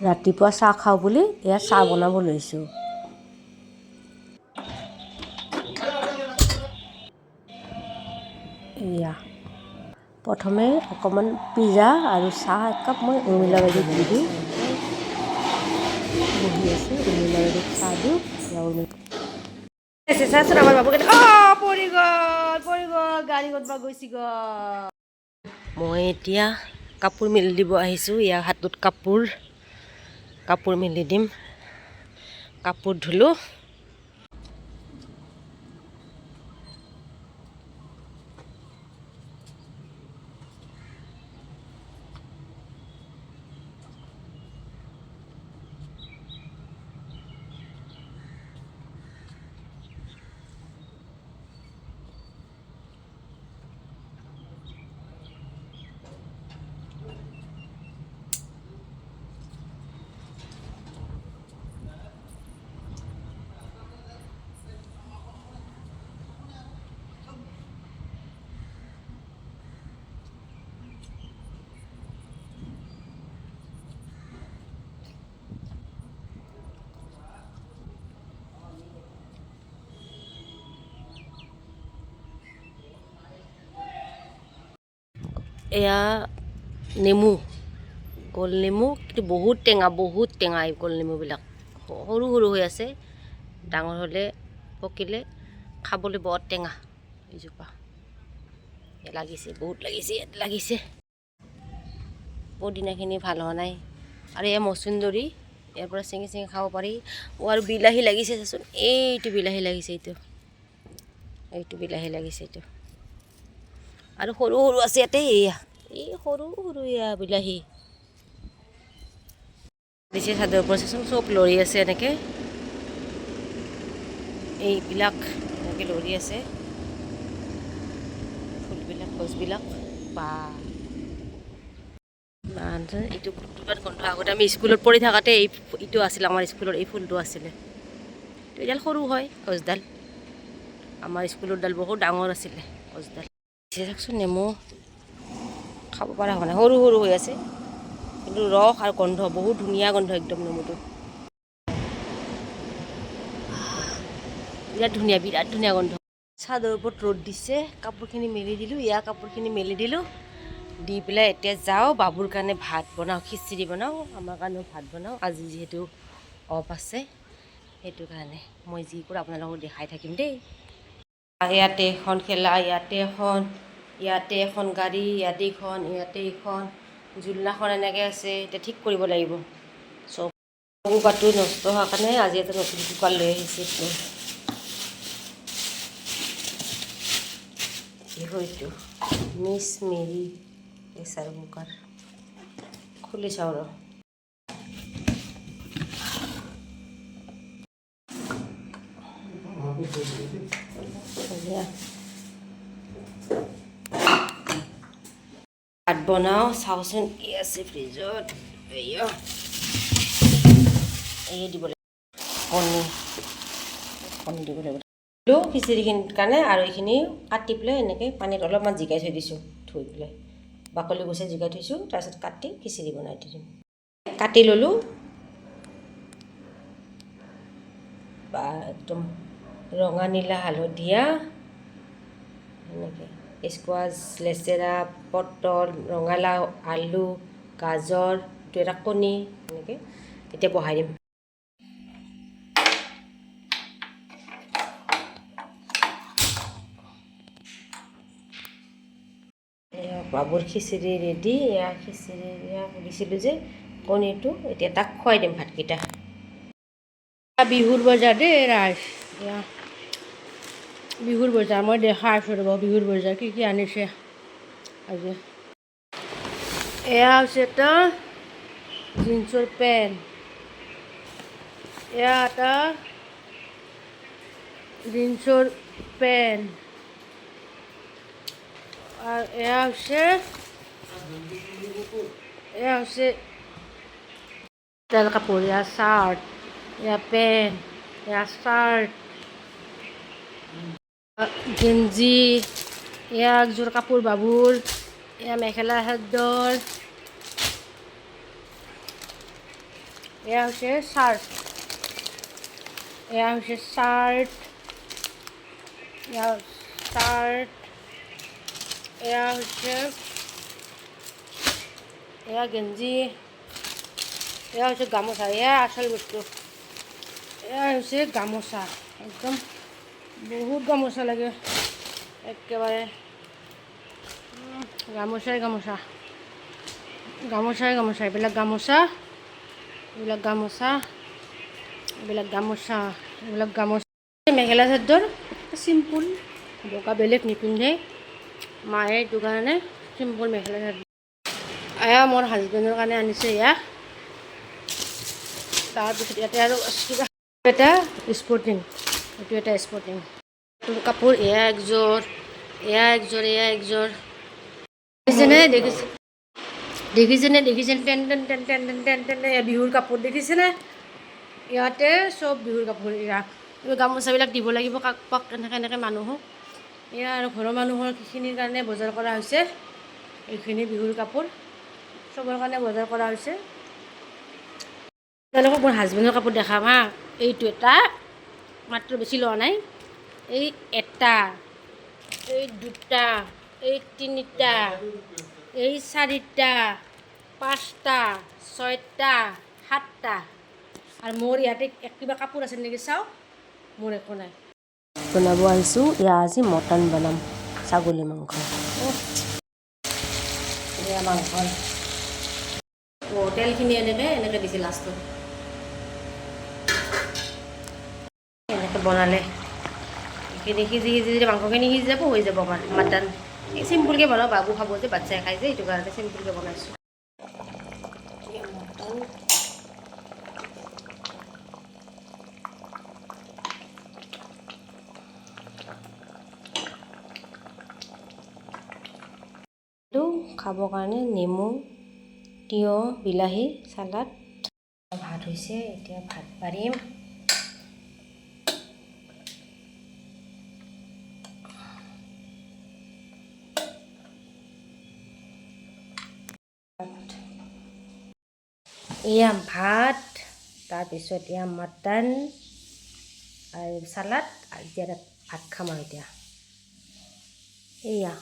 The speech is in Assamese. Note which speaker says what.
Speaker 1: ৰাতিপুৱা চাহ খাওঁ বুলি এয়া চাহ বনাব লৈছোঁ। এয়া প্ৰথমে অকণমান পিজ্জা আৰু চাহ একাপ মই উৰ্মিলা বাইদেউক দি দিওঁ। বহি আছোঁ, উৰ্মিলা বাইদেউক চাহ দিওঁ। চাচোন আমাৰ বাবুকেইটা, অ পৰি গ'ল, পৰি গ'ল, গাড়ী ক'তবা গৈছি গ'ল। মই এতিয়া কাপোৰ মেলি দিব আহিছোঁ। ইয়াৰ হাতত কাপোৰ, কাপোৰ মেলি দিম। কাপোৰ ধুলোঁ। এয়া নেমু, গোল নেমু, কিন্তু বহুত টেঙা, বহুত টেঙা। এই গোল নেমুবিলাক সৰু সৰু হৈ আছে, ডাঙৰ হ'লে পকিলে খাবলৈ বৰ টেঙা। এইজোপা লাগিছে, বহুত লাগিছে, ইয়াত লাগিছে। পদিনাখিনি ভাল হোৱা নাই। আৰু এয়া মচুন্দৰী, ইয়াৰ পৰা ছিঙি ছিঙি খাব পাৰি। অ' আৰু বিলাহী লাগিছে, চাচোন, এইটো বিলাহী লাগিছে, এইটো, এইটো বিলাহী লাগিছে এইটো। আৰু সৰু সৰু আছে ইয়াতে, এয়া এই সৰু সৰু এয়া বিলাহী দিছে চাদৰ ওপৰত। চাচোন, চব লৰি আছে এনেকৈ, এইবিলাক এনেকৈ লৰি আছে ফুলবিলাক, গছবিলাক। বা এইটো বিৰাট গোন্ধ। আগতে আমি স্কুলত পঢ়ি থাকোঁতে এই এইটো আছিল আমাৰ স্কুলৰ, এই ফুলটো আছিলে। এইডাল সৰু হয় গছডাল, আমাৰ স্কুলৰ ডাল বহুত ডাঙৰ আছিলে গছডাল। চাওকচোন, নেমু খাব পৰা হোৱা নাই, সৰু সৰু হৈ আছে, কিন্তু ৰস আৰু গোন্ধ বহুত ধুনীয়া গোন্ধ একদম নেমুটো। বিৰাট ধুনীয়া, বিৰাট ধুনীয়া গোন্ধ। চাদৰ ওপৰত ৰ'দ দিছে, কাপোৰখিনি মেলি দিলোঁ। ইয়াৰ কাপোৰখিনি মেলি দিলোঁ, দি পেলাই এতিয়া যাওঁ বাবুৰ কাৰণে ভাত বনাওঁ, খিচিৰি বনাওঁ, আমাৰ কাৰণেও ভাত বনাওঁ। আজি যিহেতু অফ আছে, সেইটো কাৰণে মই যি কৰোঁ আপোনালোকক দেখাই থাকিম দেই। ইয়াতে এখন খেলা, ইয়াতে এখন, ইয়াতে এখন গাড়ী, ইয়াতে এখন, ইয়াতে এইখন জোলনাখন এনেকৈ আছে। এতিয়া ঠিক কৰিব লাগিব চব। কুকাৰটো নষ্ট হোৱাৰ কাৰণে আজি এটা নতুন কুকাৰ লৈ আহিছে। এইটো কি হয়? এইটো মিছ মেৰি প্ৰেছাৰ কুকাৰ। খুলি চাওঁ ৰ। ধুনীয়া। ভাত বনাওঁ। চাওঁচোন কি আছে ফ্ৰিজত। এয়া, এই দিব লাগিব কণী, কণী দিব লাগিব খিচিৰিখিনিৰ কাৰণে। আৰু এইখিনি কাটি পেলাই এনেকৈ পানীত অলপমান জিকাই থৈ দিছোঁ, ধুই পেলাই বাকলি গুচাই জিকাই থৈছোঁ। তাৰপিছত কাটি খিচিৰি বনাই দি দিম। কাটি ল'লোঁ বা, একদম ৰঙা, নীলা, হালধীয়া এনেকৈ স্কোৱাচ, লেচেৰা, পটল, ৰঙালাও, আলু, গাজৰ, এইটো এটা কণী, এনেকৈ এতিয়া বহাই দিম। এয়া বাবুৰ খিচিৰি ৰেডি। এয়া খিচিৰি, এয়া দিছিলোঁ যে কণীটো, এতিয়া তাক খুৱাই দিম ভাতকেইটা।
Speaker 2: বিহুৰ বজাৰ দেই ৰাইজ, এয়া বিহুৰ বজাৰ। মই দেখাই আছোঁ ৰ'ব, বিহুৰ বজাৰ কি কি আনিছে আজি। এয়া হৈছে এটা জিন্সৰ পেণ্ট, এয়া এটা জিন্সৰ পেণ্ট আৰু এয়া হৈছে তেল কাপোৰ। এয়া চাৰ্ট, এয়া পেণ্ট, এয়া চাৰ্ট, গেঞ্জি, এয়া একযোৰ কাপোৰ বাবুৰ, এয়া মেখেলা চাদৰ। এয়া হৈছে চাৰ্ট, এয়া হৈছে চাৰ্ট, এয়া চাৰ্ট, এয়া হৈছে এয়া গেঞ্জি, এয়া হৈছে গামোচা। এয়া আচল বস্তু, এয়া হৈছে গামোচা। একদম বহুত গামোচা লাগে একেবাৰে। গামোচাই গামোচা, গামোচাই গামোচা। এইবিলাক গামোচা, এইবিলাক গামোচা, এইবিলাক গামোচা, এইবিলাক গামোচা। মেখেলা চাদৰ চিম্পুল, বগা বেলেগ নিপিন্ধে মায়ে, এইটো কাৰণে চিম্পুল মেখেলা চাদৰ। এয়া মোৰ হাজবেণ্ডৰ কাৰণে আনিছে এয়া। তাৰপিছত ইয়াতে আৰু কিবা এটা স্পৰ্টিং, এইটো এটা স্পৰ্টিং কাপোৰ। এয়া একযোৰ, এয়া একযোৰ, এয়া একযোৰ। দেখিছেনে? দেখিছে, দেখিছেনে? দেখিছেনে? Ten ten ten ten ten ten ten. এয়া বিহুৰ কাপোৰ দেখিছেনে? ইয়াতে চব বিহুৰ কাপোৰ। এয়া এই গামোচাবিলাক দিব লাগিব কাক পাক এনেকৈ এনেকৈ মানুহক। এয়া আৰু ঘৰৰ মানুহৰ সেইখিনিৰ কাৰণে বজাৰ কৰা হৈছে। এইখিনি বিহুৰ কাপোৰ চবৰ কাৰণে বজাৰ কৰা হৈছে। তেওঁলোকক মোৰ হাজবেণ্ডৰ কাপোৰ দেখাম হা। এইটো এটা মাত্ৰ, বেছি লোৱা নাই। এই এটা, এই দুটা, এই তিনিটা, এই চাৰিটা, পাঁচটা, ছয়টা, সাতটা। আৰু মোৰ ইয়াতে কিবা কাপোৰ আছে নেকি চাওঁ, মোৰ একো নাই।
Speaker 1: বনাব আহিছোঁ এয়া, আজি মটন বনাম, ছাগলী মাংস।
Speaker 2: এয়া মাংস। অঁ, তেলখিনি এনেকৈ এনেকৈ দিছে লাষ্টত। এনেকৈ বনালে এইখিনি সিজি সিজি যদি মাংসখিনি সিজি যাব, হৈ যাব আমাৰ মাটন। এই চিম্পুলকৈ বনাওঁ, বাবু খাব যে, বাচ্ছাই খাই যে, সেইটো কাৰণে চিম্পুলকৈ বনাইছোঁ। মটন।
Speaker 1: এইটো খাবৰ কাৰণে নেমু, তিয়ঁহ, বিলাহী চালাড। ভাত হৈছে, এতিয়া ভাত বাঢ়িম। এয়া ভাত, তাৰপিছত এয়া মটন আৰু চালাড। আৰু এতিয়া ভাত খাম আৰু এতিয়া এয়া।